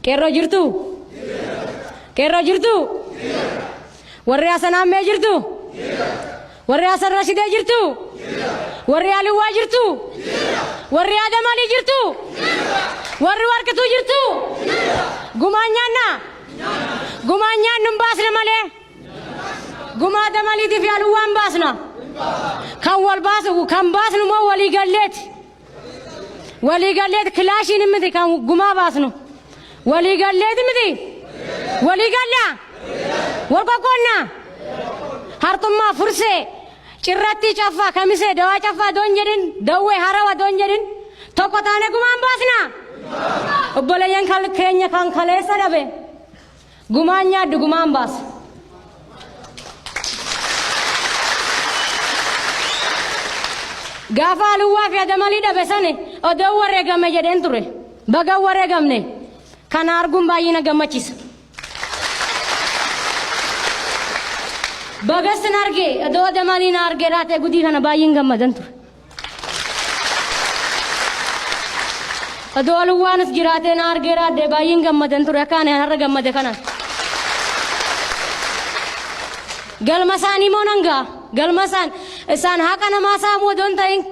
Qeerroo jirtuu? Qeerroo jirtuu? Warri Hasan Aammee jirtuu? Warri Hasan Rashidee jirtuu? Warri Aliwwaa jirtuu? Warri Adam Alii jirtuu? Warri Warqituu jirtuu? Gumaan nyaannaa? Gumaan nyaannu hin baasna malee. Gumaa Adam Aliitii fi Aliwwaa hin baasna. Kan wal baasu kan baasnu immoo walii galleeti. Walii galleeti kilaashiin miti kan gumaa baasnu. Walii galleeti miti. Walii gallaa. Wal qoqqoonnaa. Harxummaa fursee cirrattii caffaa kamisee dawaa caffaa doon jedhin dawwee harawa doon jedhin tokko taane gumaan baasna. Obboleeyyan keenya kan kaleessa dhabe gumaan nyaaddu gumaan baasa. Gaafa Aluwwaa fi Adamalii dhabe sani odoo wareegame jedheen ture. Baga wareegamne kana arguun baay'ee na gammachiisa. Baga sin arge odoo Adamalii na arge raatee gudii kana baay'een gammadan ture. Odoo Aluwwaanis jiraatee na argee raadde baay'een gammadan ture akka ani har'a gammade kanaan. Galma isaanii moo nan ga'a? Galma isaan isaan haqa namaa saamuu odoo hin ta'in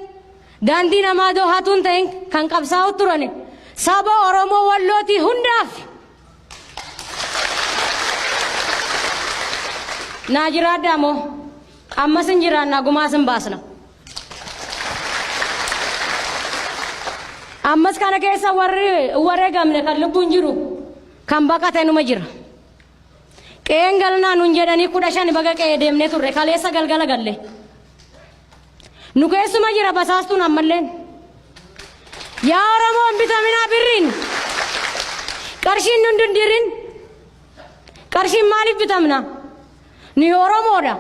daandii namaa odoo hatuu hin ta'in kan qabsaa'u turani saba Oromoo Wallootii hundaaf. Naa jiraadhaa moo? Ammas hin jiraannaa gumaas hin baasna. Ammas kana keessa warri wareegamne kan lubbuun jiru kan baqate numa jira. Qe'een galnaa nun jedhanii 15 baga qe'ee deemnee turre kaleessa galgala galle. Nu keessuma jira basaastuun ammalleen. Yaa Oromoo hin bitaminaa birriin. Qarshiin nun dindirin. Qarshiin maaliif bitamna? Nuyi Oromoodha.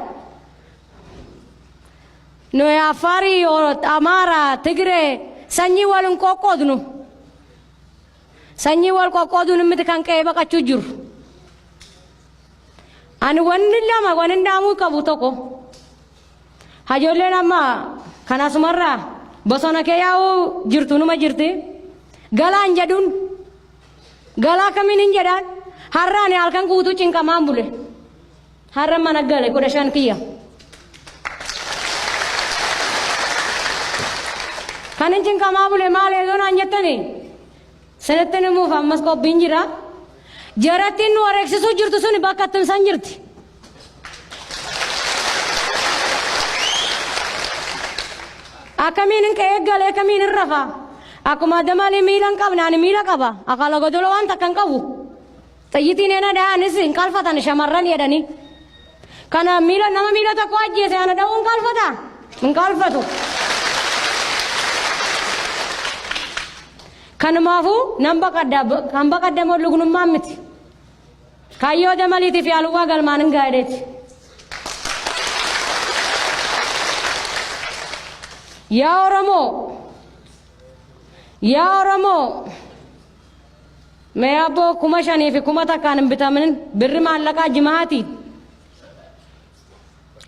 Nuyi Affaarii, Amaara, Tigree sanyii wal hin qoqqoodnu. Sanyii wal qoqqooduun miti kan qe'ee baqachuu jiru. Ani wanni lama waan hin dhaamuu qabu tokko. Hajoolleen amma kan asumarraa bosona kee yaa'uu jirtu numa jirti. Galaan jedhuun galaa kamiin hin jedhaan har'a ani halkan guutuu cinqamaan bule. Har'a mana gale 15 kiyya. Kan hin cinqamaa bule maal eegoo naan jettanii? Sinitti himuuf ammas qophiin jira. Jarattiin nu wareegsisuu jirtu suni bakka ittiin san jirti. Akkamiin hin qe'ee galee akkamiin hin rafa. Akkuma adda malee miila hin qabne ani miila qaba. Akaala godolo waan takka hin qabu. Xiyyitiin ena dha'anis hin qalfatan shamarran jedhanii. Kana miila nama miila tokko ajjeese ana dha'uu hin qalfata? Hin qalfatu. Kanumaafuu nan baqadha kan baqadha moo lugnummaan miti. Kaayyoo damaliitii fi aluwaa galmaan hin gaa'edheeti. Yaa Oromoo! Yaa Oromoo! Mee abboo 5,000 fi 1,000n hin bitamin birri maallaqaa jimaati.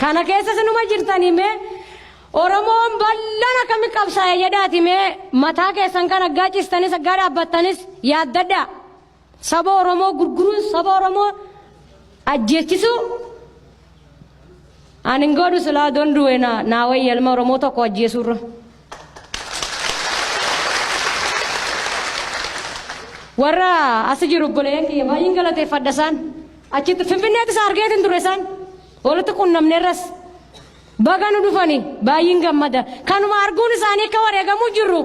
Kana keessa sinuma jirtanii mee Oromoon bal'aan akkami qabsaa'e jedhaati mee mataa keessan kan aggaa ciistanis aggaa dhaabbattanis yaaddadhaa. Saba Oromoo gurguruun saba Oromoo ajjeechisuu ani hin godhu silaa odoon du'e naa wayya ilma Oromoo tokko ajjeesuurra. Warra as jiru obboleeyyan kiyya baay'een galateeffadha isaan. Achitti Finfinneetti isa argeetiin ture isaan. Walitti qunnamneerras. Baga nu dhufani baay'een gammada. Kanuma arguun isaanii akka wareegamuu jirru.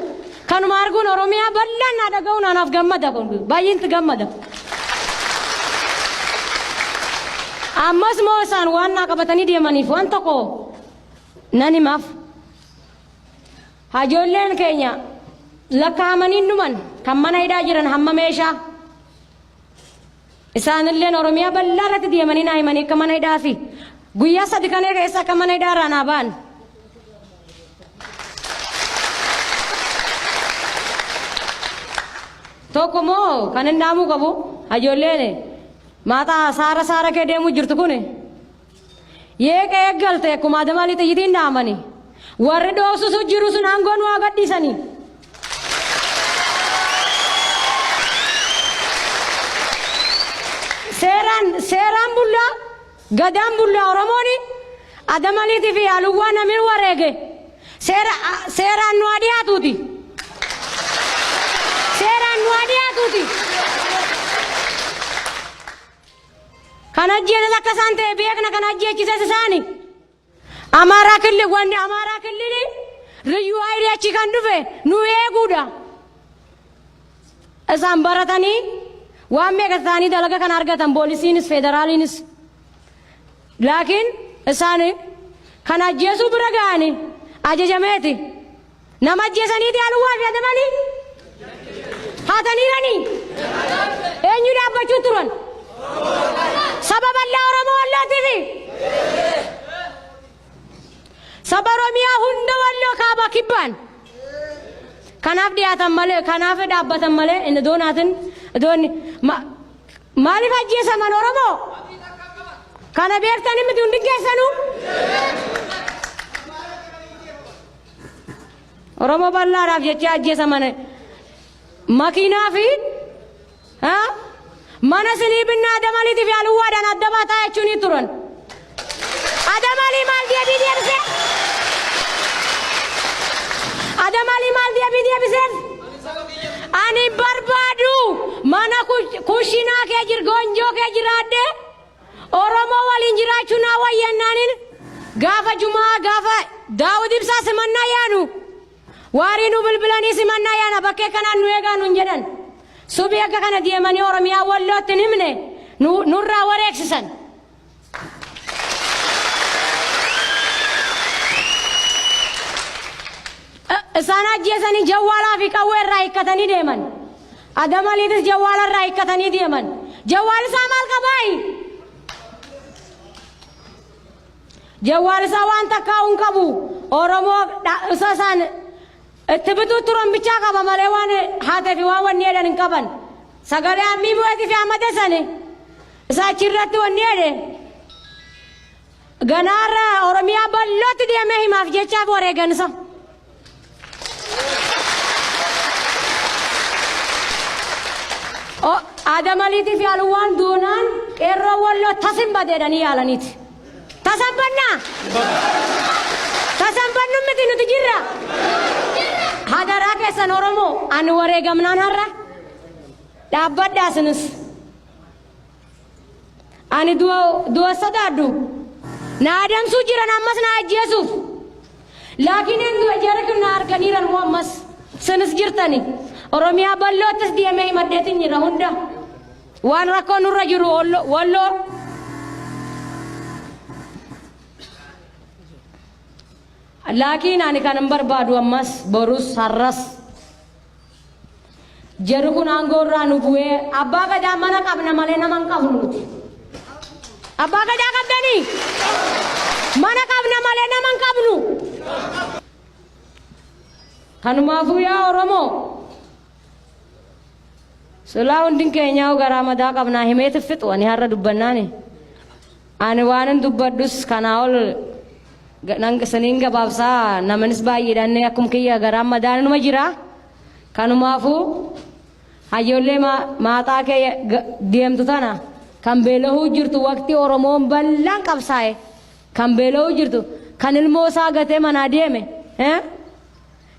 Kanuma arguun Oromiyaa bal'aan naa dhaga'uun anaaf gammada kun baay'een itti gammada. Ammas moo isaan waan naa qabatanii deemaniif waan tokko nan himaaf. Hajoolleen keenya lakkaa'amanii dhuman kan mana hidhaa jiran hamma meeshaa. Isaanilleen Oromiyaa bal'aa irratti deemanii naa himanii akka mana hidhaa fi guyyaa sadi kana keessa akka mana hidhaa irraa naa ba'an. Tokko moo kan hin dhaamuu qabu hajoolleen maaxaa saara saara kee deemuu jirtu kuni. Yeeqa eeggalte akkuma Adamaalii xiyyitiin dhaamani. Warri dhoofsusu jiru sun aangoo nu haa gadhiisanii. Seeraan bullaa, gadaan bullaa Oromooni Adamaliitii fi Aluwwaa namni wareege seera seeraan nu haa dhiyaatuuti. Seeraan nu haa dhiyaatuuti. Kan ajjeeses akka isaan ta'e beekna, kan ajjeechises isaani. Amaaraa killi wanni Amaaraa killili riyyuu hayilee achi kan dhufe nu eeguudha. Isaan baratanii waan meeqa isaanii dalaga kan argatan, poolisiinis federaaliinis. Laakiin isaan kan ajjeesuu bira ga'anii ajajameeti. Nama ajjeesaniiti Aluwaa fi Adamanii haataniiranii eenyu dhaabbachuu turan? Saba bal'aa Oromoo Wallootii fi saba Oromiyaa hunda, Walloo kaaba kibbaan. Kanaaf dhiyaatan malee, kanaaf dhaabbatan malee, inni doonaatin doonni maaliif ajjeesaman Oromoo? Kana beektanii miti hundi keessanuu? Oromoo bal'aadhaaf jecha ajjeesaman. Makiinaa fi mana sinii binnaa Adamaliitii fi Aluwaadhaan adda baataa jechuun ni turan. Adamalii maal deebii deebisee? Adamalii maal deebii deebiseef? Ani barbaadu mana kushinaa kee jir gonjoo kee jiraadhe Oromoo waliin jiraachuu naa wayyannaanin gaafa Jumaa, gaafa Daawud Ibsaa simannaa yaanu, waarii nu bilbilanii simannaa yaana, bakkee kanaan nu eegaa nun jedhan. Subii akka kana deemanii Oromiyaa Wallootti hin himne, nurraa wareegsisan. Isaan ajjeesanii jawwaalaa fi qawwee irraa hiikkatanii deeman. Adamaliitis jawwaala irraa hiikkatanii deeman. Jawwaal isaa maal qabaayi? Jawwaal isaa waan takkaa hin qabu. Oromoo isa isaan itti bituu turan bichaa qaba malee waan haatee fi waan wanni jedhan hin qaban. Sagalee ammii bu'eetii fi amade sani isa achirratti wanni jedhe ganaarra Oromiyaa bal'ootti deemee himaaf jechaaf wareegan isa. Adamaliitii fi Aluwaan duunaan qeerroo Walloo tasin badeedhanii yaalaniiti. Tasan bannaa? Tasan bannu miti, nuti jirra. Hadaraa keessan Oromoo, ani wareegamnaan har'a dhaabbadhaa isinis. Ani du'a sodaadhu. Na adamsuu jiran ammas na ajjeesuuf. Laakiin hin du'a, jara kun na arganiiran moo ammas. Sinis jirtani. Oromiyaa bal'oottis deemee himadheetiin jira hunda. Waan rakkoo nurra jiru Walloo. Laakiin ani kan hin barbaadu ammas borus har'as. Jarri kun aangoo irraa nu bu'ee abbaa gadaa mana qabna malee nama hin qabnu nuti. Abbaa gadaa qabdanii? Mana qabna malee nama hin qabnu. Kanumaafuu yaa Oromoo, silaa hundin keenyaa garaa madaa qabnaa himeeti fixu ani har'a dubbannaani. Ani waan hin dubbadhus kanaa ol siniin gabaabsaa, namanis baay'eedhaan akkum kiyya garaan madaan numa jira. Kanumaafuu hayyoollee maaxaa kee deemtu tana kan beelahuu jirtu, waqtii Oromoon bal'aan qabsaa'e kan beelahuu jirtu, kan ilmoo isaa gatee manaa deeme,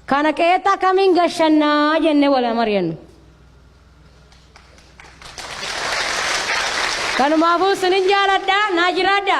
kana qe'eetti akkamiin gashannaa jennee wal mari'annu. Kanumaafuu sinin jaaladha, naa jiraadha.